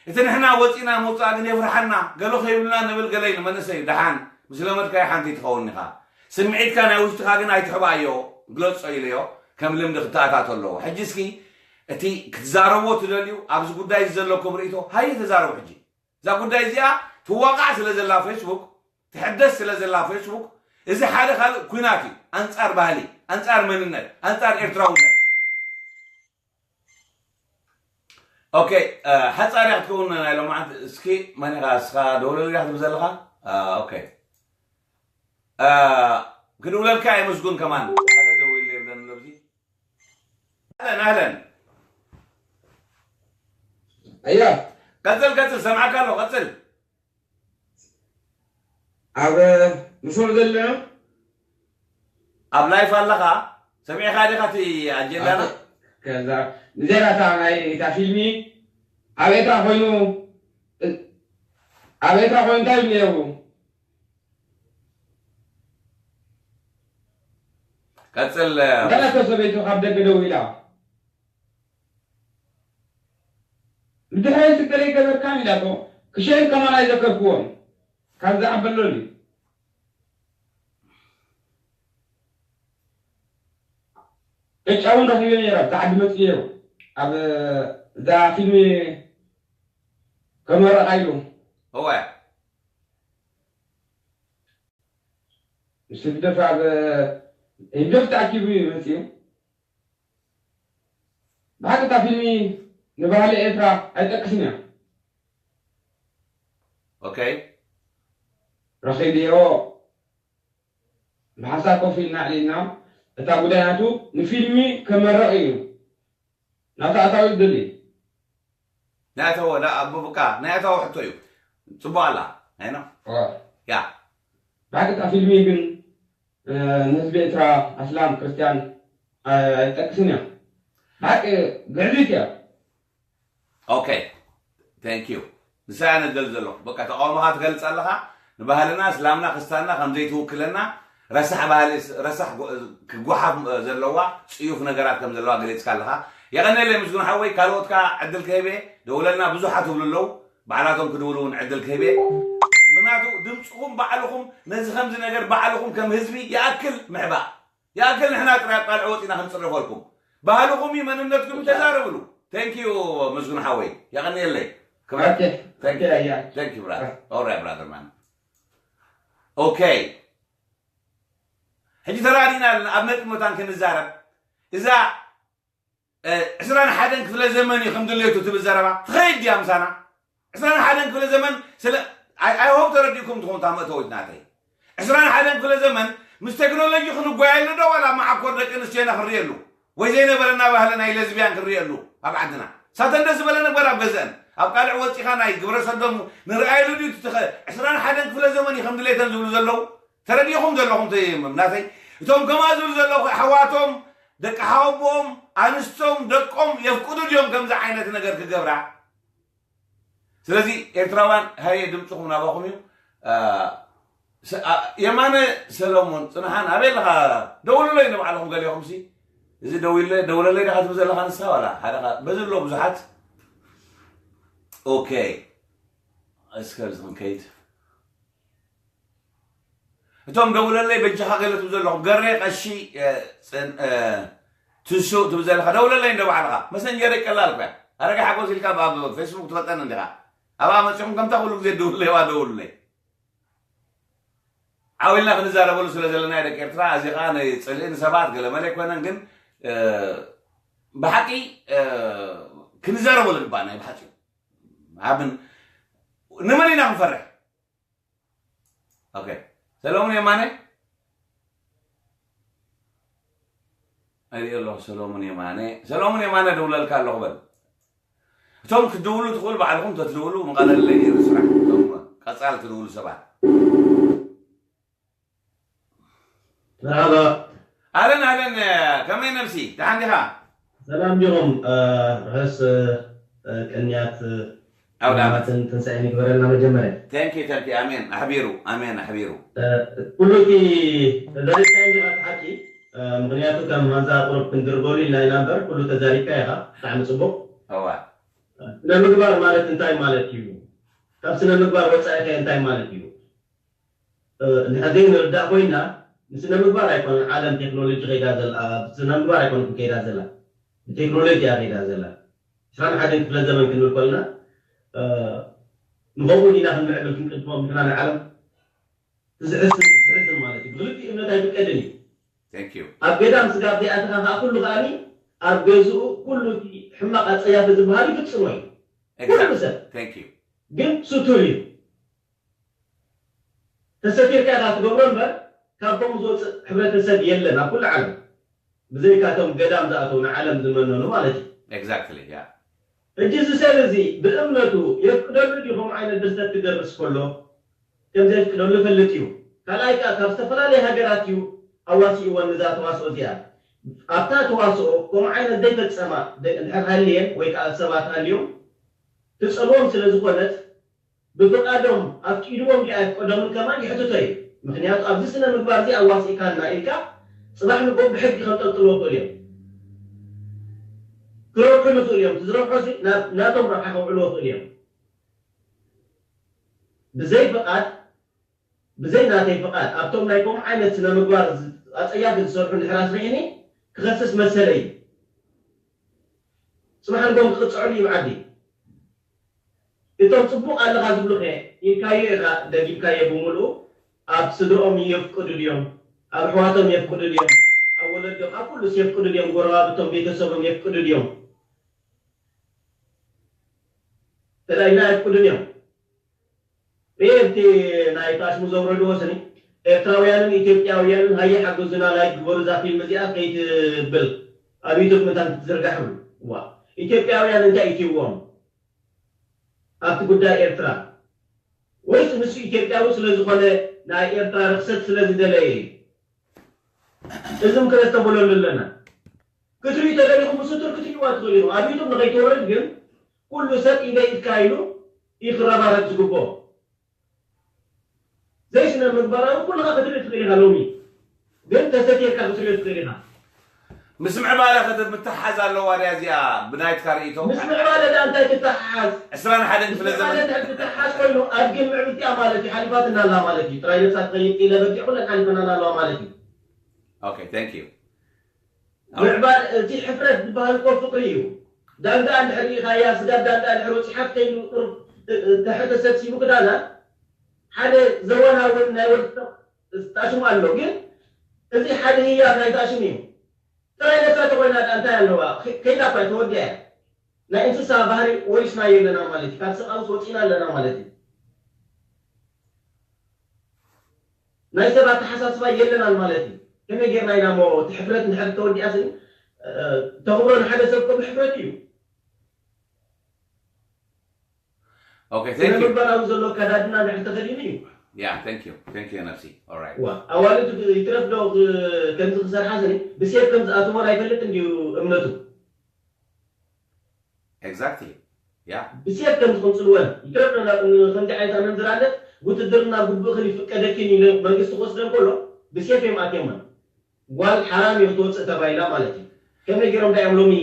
እቲ ንሕና ወፂና ምውፃእ ግን የፍርሓና። ገሎ ከይብልና ንብል፣ ገለ ኢሉ መንእሰይ ደሓን ምስ ለመድካዮ ሓንቲ ትኸውን ኢኻ። ስምዒትካ ናይ ውሽጥኻ ግን ኣይትሕባዮ፣ ግለጾ ኢለዮ። ከም ልምዲ ክተኣታቶ ኣለዎ። ሕጂ እስኪ እቲ ክትዛረብዎ ትደልዩ ኣብዚ ጉዳይ ዘለኩም ርእይቶ ሃየ ተዛረቡ። ሕጂ እዛ ጉዳይ እዚኣ ትዋቃዕ ስለ ዘላ ፌስቡክ፣ ትሕደስ ስለ ዘላ ፌስቡክ፣ እዚ ሓደ ካልእ ኩናት እዩ። ኣንጻር ባህሊ፣ ኣንጻር መንነት፣ ኣንጻር ኤርትራውነት። ኦኬ፣ ሓጻር እያ ክትከውን ናይ ሎማዓንቲ። እስኪ መን ኢኻ እስኻ ደውለሉ ኢኻ ትብል ዘለኻ? ኦኬ፣ ክድውለልካ እየ። ምስጉን ከማን ሓደ ደዊሉ የብለን ኣብዚ። ኣህለን ኣህለን። ኣያ ቀጽል ቀጽል፣ ሰምዓካ ኣለኹ፣ ቀጽል። ኣብ ምስሉ ዘለና ኣብ ላይፍ ኣለኻ? ሰሚዕኻ ዲኻ እቲ ኣጀንዳና? ከዛ ንዜራ እታ ናይ እታ ፊልሚ ኣብ ኤርትራ ኮይኑ ኣብ ኤርትራ ኮይኑ እንታይ ይብል ነይሩ? ቀጽል። ገለ እቶ ሰበይቱ ካብ ደገ ደው ኢላ ብድሕረይ ስገረ ይገበርካን ኢላቶ ክሸን ከማን ኣይዘከርክዎም ካብ ዝዓበለሉ ዕጫ እውን ረኺበ ነይረ ብታ ዓዲ መፅኡ ነይሩ ኣብ እዛ ፊልሚ ከመረቓ ኢሉ እወ ምስ ህግደፍ ኣብ ህግደፍ ተኣኪቡ እዩ መፅኡ ብሓቂ እታ ፊልሚ ንባህሊ ኤርትራ ኣይጠቅስን እያ ኦኬ ረኺብዮ ብሓንሳብ ኮፍ ኢልና ኣዕሊልና እታ ጉዳይ ናቱ ንፊልሚ ከመረቕ እዩ ናታ ኣታዊ ዝደሊ ናይ ኣታዊ ዳ ኣቦ ብቃ ናይ ኣታዊ ሕቶ እዩ ጽቡቅ ኣላ ኣይኖ ያ ብሓቂ እታ ፊልሚ ግን ንህዝቢ ኤርትራ ኣስላም ክርስትያን ኣይጠቅስን እያ ብሓቂ ግዕዝት እያ ኦኬ thank you ንሳ እያ ንደል ዘለኹ በቃ ተቃውሞኻ ትገልጽ ኣለኻ ንባህልና እስላምና ክርስትያንና ከም ዘይትውክለና ረሳሕ ባህሊ ረሳሕ ክጓሓፍ ዘለዋ ጽዩፍ ነገራት ከም ዘለዋ ገሊጽካ ኣለኻ የቐነለይ ምስጉን ሓወይ ካልኦት ከኣ ዕድል ክህብ እየ ደውለልና ብዙሓት ይብሉ ኣለዉ ባዕላቶም ክድውሉ እውን ዕድል ክህብ እየ ምክንያቱ ድምፅኹም ባዕልኹም ነዚ ከምዚ ነገር ባዕልኹም ከም ህዝቢ ይኣክል ምሕባእ ይኣክል ንሕና ጥራይ ኣቃልዕ ወፂና ክንፅረፈልኩም ባህልኹም እዩ መንነትኩም ተዛረብሉ thank you ምስጉን ሓወይ የቐንየለይ ክብረት thank you brother all right brother man okay ሕጂ ተራዲእና ኣለና ኣብ ነጥቢ መታን ክንዛረብ እዛ ዕስራን ሓደን ክፍለ ዘመን እዩ ከም ድሌቱ ትብል ዘረባ ትኸይድ ድያ ምሳና ዕስራን ሓደን ክፍለ ዘመን ስለ ኣይሆብ ተረዲእኩም ትኾኑ እታ መእተዊት ናተይ ዕስራን ሓደን ክፍለ ዘመን ምስ ቴክኖሎጂ ክንጓየሉ ዶ ዋላ መዓኮር ደቂ ኣንስትዮና ክንርእየሉ ወይ ዘይነበረና ባህሊ ናይ ለዝብያን ክንርእየሉ ኣብ ዓድና ሳተን ደስ ዝበለ ነበር ኣብ ገዝአን ኣብ ካልዕ ወፂኻ ናይ ግብረ ሰዶም ንርኣየሉ ድዩ ትኸ ዕስራን ሓደን ክፍለ ዘመን እዩ ከም ድሌተን ዝብሉ ዘለዉ ተረዲእኹም ዘለኹም ናተይ እቶም ከምኣ ዝብሉ ዘለኹ ኣሕዋቶም ደቂ ሓወቦኦም ኣንስቶም ደቆም የፍቅዱ ድዮም ከምዚ ዓይነት ነገር ክገብራ ስለዚ ኤርትራውያን ሃየ ድምፅኹም ናባኹም እዩ የማነ ሰሎሞን ፅንሓን ኣበይ ኣለኻ ደውሉለይ ንባዕልኹም ገሊኹም ሲ እዚ ደውለ ደውለለይ ዳኻ ትብል ዘለኻ ንሳ ዋላ ሓደ በዚ ኣሎ ብዙሓት ኦኬ እስከ ኣብዚ ክንከይድ እቶም ደውለለይ በጃኻ ገለ ትብ ዘለኹም ገሬ ቀሺ ትንሱ ትብ ዘለኻ ደውለለይ እንደ ባዕልኻ መሰንጀር ይቀላል እኮ ኣረጋ ሓጎስ ኢልካ ኣብ ፌስቡክ ትፈልጠኒ እንዲኻ ኣብኣ መፂኹም ከምታ ኩሉ ግዜ ደውለይዋ ደውሉለይ ዓው ኢልና ክንዛረበሉ ስለ ዘለና ደቂ ኤርትራ እዚ ከዓ ንፅልኢ ንሰባት ገለ መለ ኣይኮነን ግን ብሓቂ ክንዛረበሉ ግባእ ናይ ብሓቂ ኣብን ንመን ኢና ክንፈርሕ ሰሎሙን የማነ ኣይሪኦ ኣለኹ ሰሎሙን የማነ ሰሎሙን የማነ ደውለልካ ኣለኹ በል እቶም ክትድውሉ ትኽእሉ ባዕልኹም ተትድውሉ ምቐለለይ ነይሩ ስራሕ እቶም ቀፃል ትድውሉ ሰባት መርሓባ ኣለን ኣለን ከመይ ነብሲ ደሓን ዲኻ ሰላም ዲኹም ርሑስ ቅንያት ኣውዳማትን ትንሳኤን ይግበረልና መጀመርያ thank you thank you ኣሜን ኣሕቢሩ ኣሜን ኣሕቢሩ ኩሉ እቲ ተዛሪብካ እንዲኻ እቲ ሓቂ ምክንያቱ ከም ማንዛ ቁሩብ ክንድርበሉ ኢልና ኢና እምበር ኩሉ ተዛሪብካ ኢኻ ብጣዕሚ ፅቡቅ እዋ ስነ ምግባር ማለት እንታይ ማለት እዩ? ካብ ስነ ምግባር ወፃኢ ከ እንታይ ማለት እዩ? እንድሕር ዘይንርዳእ ኮይና፣ ንስነ ምግባር ኣይኮነን ዓለም ቴክኖሎጂ ከይዳ ዘላ። ስነ ምግባር ኣይኮነትን ከይዳ ዘላ፣ ብቴክኖሎጂ እያ ከይዳ ዘላ። ዕስራን ሓደን ክፍለ ዘመን ክንብል ኮልና፣ ንኸምኡ ኢና ክንምዕብል ክንቅድሞም ንሕና ንዓለም። ዝሕዝን ዝሕዝን ማለት እዩ። ብክልቲኡ እምነት ኣይፍቀድን እዩ። Thank you. ኣብ ገዳም ስጋብ ዘይኣተኻ ከዓ ኩሉ ከዓኒ ኣብ ገዝኡ ኩሉ እቲ ሕማቕ ኣፀያፊ ዝበሃል ይፍፅሞ እዩ። ኩሉ Exactly. ሰብ Thank you. ግን ስቱር እዩ። ተሰቲርካ ኢኻ ትገብሮ እምበር ካብቶም ዝወፅእ ሕብረተሰብ የለን ኣብ ኩሉ ዓለም። ብዘይካቶም ገዳም ዝኣተው ንዓለም ዝመነኑ ማለት እዩ። Exactly. Yeah. ሕጂ እዚ ሰብ እዚ ብእምነቱ የፍቅደሉ ድዩ ከምኡ ዓይነት ድርሰት ክደርስ ከሎ? ከም ዘየፍቅደሉ ይፈልጥ እዩ። ካልኣይ ከዓ ካብ ዝተፈላለየ ሃገራት እዩ ኣዋሲእወን ነዛ ተዋስኦ እዚኣ። ኣብታ ተዋስኦ ከምኡ ዓይነት ዘይፈፀማ ደ- እንድሕር ሃልየን ወይ ከዓ ሰባት ሃልዮም ትፀልዎም ስለ ዝኾነት ብፍቃዶም ኣፍቂድዎም ድዩ ኣይፍቀዶምን ከማን ይሕትቶ እዩ። ምክንያቱ ኣብዚ ስነ ምግባር እዚ ኣዋሲእካና ኢልካ ፅባሕ ንጎ ብሕጊ ከንጠልጥልዎ ይኽእሉ እዮም። ክረብሑ ይኽእሉ እዮም። ዝረብሖ ናቶም ረብሓ ከውዕልዎ ይኽእሉ እዮም። ብዘይ ፍቓድ ብዘይ ናተይ ፍቓድ ኣብቶም ናይ ከምኡ ዓይነት ስነ ምግባር ኣፀያፊ ዝሰርሑ እንድሕር ኣስሪሕኒ ክኸስስ መሰለይ እዩ። ፅባሕ ንጎም ክቕፅዐሉ እዩ ዓዲ። እቶም ፅቡቕ ኣለኻ ዝብሉኸ ኢልካዮ ኢኻ ደጊምካዮ ብምልኡ ኣብ ስድርኦም የፍቅዱ ድዮም? ኣብ ኣሕዋቶም የፍቅዱ ድዮም? ኣብ ወለዶም ኣብ ኩሉስ የፍቅዱ ድዮም? ጎረባብቶም ቤተሰቦም የፍቅዱ ድዮም? ተዳኢና የፍቅዱ ድዮም? ሪኤ እቲ ናይ ፋሽሙ ዘውረድዎ ስኒ ኤርትራውያንን ኢትዮጵያውያንን ሃየ ሓግዙና ላይክ ግበሩ እዛ ፊልም እዚኣ ከይትብል ኣብ ዩቱብ ምእንታን ክትዝርጋሕ ብሉ። ዋ ኢትዮጵያውያን እንታይ ኢትይዎም ኣብቲ ጉዳይ ኤርትራ? ወይስ ንሱ ኢትዮጵያዊ ስለ ዝኾነ ናይ ኤርትራ ርኽሰት ስለ ዝደለየ እዩ? እዚ ምክረ ዝተበለሉ ኣለና ክትርኢ ተደሊኹም ብስቱር ክትርእይዋ ትኽእሉ ኢኹም። ኣብ ዩቱብ ንኸይትወርድ ግን ኩሉ ሰብ ኢደይ ኢድካ ኢሉ እዩ ክረባረብ ዝግብኦ። ዘይስነ ምግባራዊ ኩልኻ ክትርኢ ትኽእል ኢኻ። ሎሚ ግን ተሰቲርካ ክትሪኦ ትኽእል ኢኻ። ምስ ምዕባለ ክትምትሓዝ ኣለዋ ድያ እዚኣ ብናይትካ ርእይቶ? ምስ ምዕባለ ደኣ እንታይ ትተሓሓዝ? ዕስራን ሓደን ክፍለ ምዕባለ ዘመን እንታይ ትተሓሓዝ ኮይኑ ኣድጊ ምዕብልቲ እያ ማለት እዩ። ሓሊፋትና ኣላ ማለት እዩ። ጥራይ ነብሳ ትኸይድ ኢለ በጊዕ ኩለን ሓሊፈና ኣለዋ ማለት እዩ። Okay, thank you. ምዕባል እቲ ሕፍረት ዝበሃል እኮ ፍቕሪ እዩ። ዳንጋ እንድሕር ርኢኻያ ስጋብ ዳንጋ እንድሕር ወፂሓ ከይኑ ቁሩብ ድሕር ተሰብሲቡ ክዳና ሓደ ዘወናውን ናይ ወዲ ሰብ ጣሽሙ ኣሎ። ግን እዚ ሓደ ህያብ ናይ ጣሽሙ እዩ። ጥራይ ነብሳ ተኮይና ደኣ እንታይ ኣለዋ? ከይዳ እኳ ተወዲኣ እያ። ናይ እንስሳ ባህሪ ወሪስናዮ ኣለና ማለት እዩ። ካብ ሰብኣውስ ወፂና ኣለና ማለት እዩ። ናይ ሰብ ኣተሓሳስባ የለናን ማለት እዩ። ከመይ ጌርና ኢና እሞ እቲ ሕፍረት እንድሕር ተወዲኣስ ተኽብሮ ንሓደ ሰብ እኮ ብሕፍረት እዩ። Okay, ስነ thank you. ምግባራዊ ዘሎ ኣከዳድና እንድሕር ተኸዲኑ እዩ። Yeah, thank you. Thank you, ነብሲ. All right. ዋ ኣዋልድ ይትረፍ ዶ ክ- ከምዚ ክሰርሓ ስኒ ብሴፍ ከም ዝኣትዎ ኣይፈልጥን ድዩ እምነቱ? Exactly. Yeah. ብሴፍ ከም ዝቕንፅልወን ይትረፍ ዶ ናብ ከምዚ ዓይነት ኣመንዝራነት ውትድርና ግቡእኽን ይፍቀደክን ኢሉ መንግስቲ ክወስደን ከሎ ብሴፍ እዮም ኣትዮመን። ጓል ሓራም እዩ ክትወፅእ ተባሂላ ማለት እዩ። ከመይ ገይሮም ዳ እዮም ሎሚ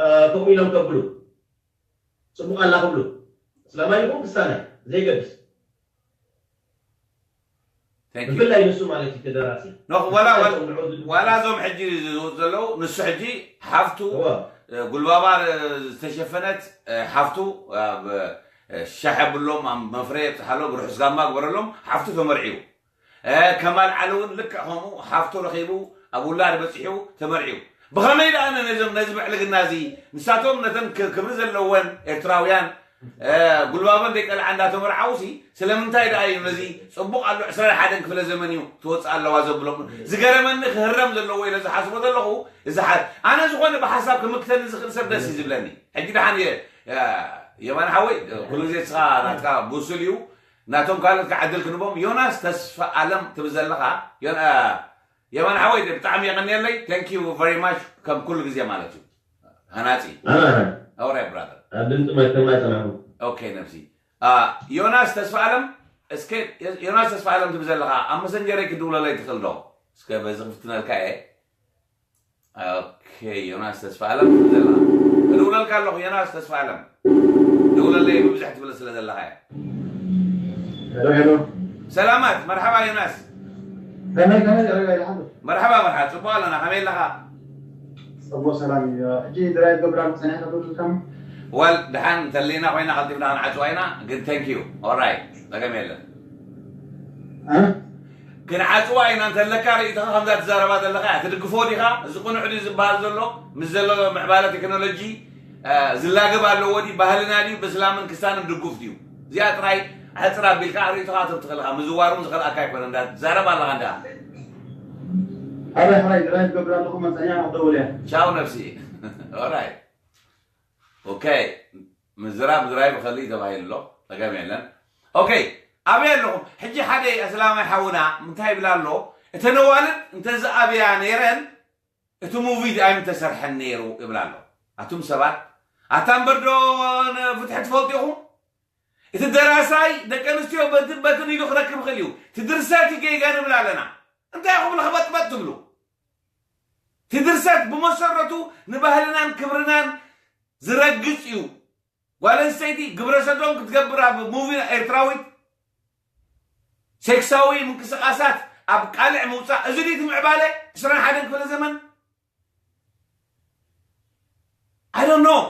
እ፣ ከምኡ ኢሎም ከብሉ ፅቡቕ ኣላ ክብሉ እስላማይ ይኹን ክስታናይ ዘይገድስ Thank you. ብፍላይ ንሱ ማለት እዩ ተደራሲ ኖ ዋላ ዋላ- ንዑ ዝብል- ዋላ እዞም ሕጂ ዝወፁ ዘለዉ ንሱ ሕጂ ሓፍቱ እወ። እ፣ ጉልባባ እ፣ ዝተሸፈነት እ፣ ሓፍቱ ኣብ እ፣ ሻሕ ኣብሎም ኣብ መፍረ የብፅሓሎም ርሑስ ጋማ ግበረሎም ሓፍቱ ተመርዒው እ፣ ከማል ዓሊ እውን ልክዕ ከምኡ ሓፍቱ ረኺቡ ኣብ ውላድ በፂሑ ተመርዒው ብኸመይ ደኣ ነዞም ነዚ ምዕልግና እዚ ንሳቶም ነተን ክ- ክብሪ ዘለወን ኤርትራውያን እ፣ ጉልባበን ደይቀልዓ እንዳተመርዓውሲ ስለምንታይ ደኣ እዩ ነዚ ፅቡቕ ኣሎ ዕስራን ሓደን ክፍለ ዘመን እዩ ትወፅእ ኣለዋ ዘብሎም ዝገረመኒ ክህረም ዘለዎ ኢለ ዝሓስቦ ዘለኹ እዚ ሓ ኣነ ዝኾነ ብሓሳብ ክምክተኒ ዝኽእል ሰብ ደስ እዩ ዝብለኒ ሕጂ ደሓን እየ እ፣ የማን ሓወይ እ፣ ኩሉ ግዜ ስኻ ናትካ ብሱል እዩ ናቶም ካልኦት ክዓድል ክንቦም ዮናስ ተስፋ ኣለም ትብል ዘለኻ ዮን- እ፣ የማን ሓወይ ብጣዕሚ የቐንየለይ thank you very much ከም ኩሉ ግዜ ማለት እዩ ሃናፂ ኣረ ኣውራይ brother ኣብ ድምፂ መከማ ይፀናኹ okay ነብሲ እ፣ ዮናስ ተስፋ ኣለም እስከ ዮናስ ተስፋ ኣለም ትብል ዘለኻ ኣብ መሰንጀረይ ክድውለለይ ትኽእል ዶ እስከ በዚ ክፍትነልካ እየ okay ዮናስ ተስፋ ኣለም ትብል ዘለኻ ክድውለልካ ኣለኹ ዮናስ ተስፋ ኣለም ደውለለይ ብዙሕ ትብል ስለ ዘለኻ እያ። ሄሎ ሄሎ። ሰላማት፣ መርሓባ ዮናስ። ከመይ ከመይ ሪዮ ይሓሉ። መርሓባ መርሓባ፣ ጽቡቕ ኣለና። ከመይ ኣለኻ? ጽቡቕ ሰላም እዩ። ሕጂ ድራይ ገብራ መጸኒዕካ ትብል ከም ወል ድሓን እንተለና ኮይና ቀልጢፍና ክንዓጽዋ ኢና። ግን thank you። Alright፣ ጸገም የለን። እ? ክንዓጽዋ ኢና እንተለካ ርእይቶኻ ከምዛ ትዛረባ ዘለኻ እያ። ትድግፎ ዲኻ? እዚ ቅኑዕ ድዩ ዝበሃል ዘሎ? ምስ ዘሎ ምዕባለ ቴክኖሎጂ እ፣ ዝላገብ ኣለዎ ድዩ? ባህልና ድዩ? ብእስላምን ክስታንን ድጉፍ ድዩ? እዚኣ ጥራይ ሕጽር ኣቢልካ ርእይቶኻ ተብትኽልኻ ምዝዋሩ ዝኸልኣካ ኣይኮነ እንዳ ትዛረብ ኣለኻ እንዳ ሕራይ ሕራይ ድራይ ትገብር ኣለኹ መጸኒዕካ ክደውል እያ። ቻው ነብሲ። Alright። Okay። ምዝራብ ዝራይ ብኸልእ ተባሂሉ ኣሎ። ጸገም የለን። Okay። ኣበይ ኣለኹም? ሕጂ ሓደ ኣስላማይ ሓውና እንታይ ይብል ኣሎ? እተን ኣዋልድ እንተዝኣብያ ነይረን እቲ ሙቪ ኣይምተሰርሐን ነይሩ ይብል ኣሎ። ኣቱም ሰባት ኣታ እምበር ዶ ፍትሒ ትፈልጡ ኢኹም? እቲ ደራሳይ ደቂ ኣንስትዮ በትን በትን ኢሉ ክረክብ ይኽእል እዩ። እቲ ድርሰት እዩ ጌጋ ንብል ኣለና። እንታይ ኢኹም ለኽበጥበጥ ትብሉ? እቲ ድርሰት ብመሰረቱ ንባህልናን ክብርናን ዝረግጽ እዩ። ጓል ኣንስተይቲ ግብረ ሰዶም ክትገብር ኣብ ሙቪ ኤርትራዊት ሴክሳዊ ምንቅስቃሳት ኣብ ቃልዕ ምውፃእ እዚ ድዩ እቲ ምዕባለ ዕስራን ሓደን ክፍለ ዘመን? I don't know።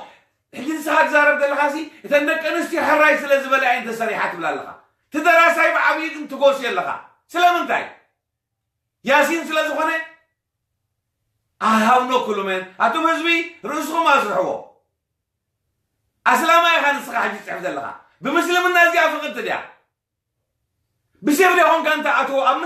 ሕጂ ንስኻ ትዛረብ ዘለኻ ሲ እተን ደቂ ኣንስትዮ ሕራይ ስለ ዝበላ እየን ተሰሪሓ ትብል ኣለኻ። እቲ ደራሳይ ብዓብዪ ግን ትጎስዮ ኣለኻ። ስለምንታይ? ያሲን ስለ ዝኾነ? I have no clue man። ኣቱም ህዝቢ ርእስኹም ኣስርሕዎ። ኣስላማይ ኢኻ ንስኻ ሕጂ ትፅሕፍ ዘለኻ። ብምስልምና እዚኣ ፍቕድቲ ድያ? ብሴፍ ዶ ኾንካ እንተ ኣትዎ ኣብ